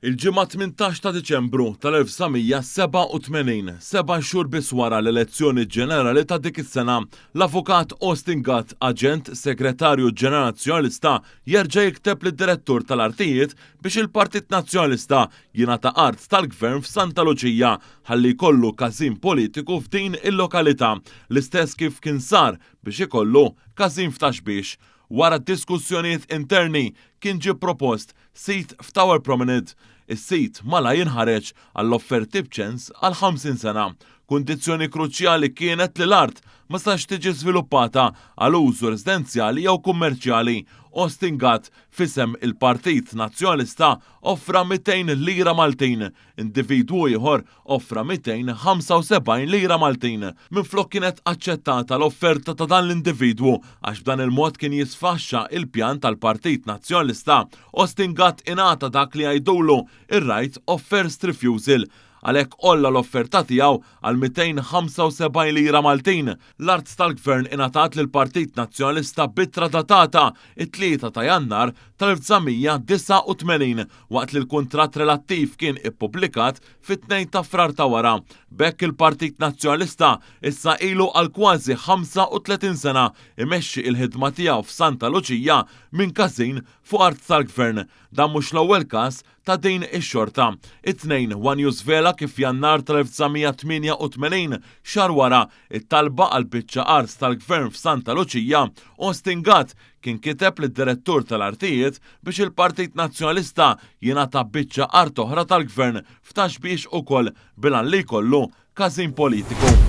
Il-Ġimgħa 18 ta' Diċembru tal-1987, seba' xhur biss wara l-elezzjoni ġenerali ta' dik is-sena, l-Avukat Austin Gatt, Aġent Segretarju Ġenerali Nazzjonalista, jerġa' jikteb lid-Direttur tal-Artijiet biex il-Partit Nazzjonalista jingħata art tal-Gvern f'Santa Luċija ħalli jkollu każin politiku f'din il-lokalità, l-istess kif kien sar biex ikollu każin f'Ta' Xbiex. Wara diskussjonijiet interni kien ġie propost sit f'Tower Promenade. Is-sit malajr inħareġ għall-offerti b'ċens għal 50 sena. Kundizzjoni kruċjali kienet li l-art ma setax tiġi żviluppata għal użu residenzjali jew kummerċjali. Austin Gatt, f'isem il-Partit Nazzjonalista, offra 200 lira Maltin. Individwu ieħor offra 275 lira Maltin. Minflok kienet aċċettata l-offerta ta' dan l-individwu għax b'dan il-mod kien jisfaxxa il-pjan tal-Partit Nazzjonalista, Austin Gatt ingħata dak li jgħidulu ir-right of first refusal. Għalhekk għolla l-offerta tiegħu għal 275 lira Maltin. L-art tal-Gvern ingħatat lill-Partit Nazzjonalista b'ittra datata it-3 ta' Jannar tal-1989 waqt li l-kuntratt relattiv kien ippubblikat fit-2 ta' Frar ta' wara. B'hekk il-Partit Nazzjonalista issa ilu għal kważi 35 sena imexxi il-ħidma tiegħu f'Santa Luċija minn każin fuq art tal-Gvern. Dan mhux l-ewwel każ ta' din ix-xorta. It-Tnejn, One News żvela kif f'Jannar tal-1988, xahar wara, it-talba għal biċċa art tal-Gvern f'Santa Luċija, Austin Gatt kien kiteb lid-Direttur tal-Artijiet biex il-Partit Nazzjonalista jingħata biċċa art oħra tal-Gvern f'Ta' Xbiex ukoll bil-għan li jkollu każin politiku.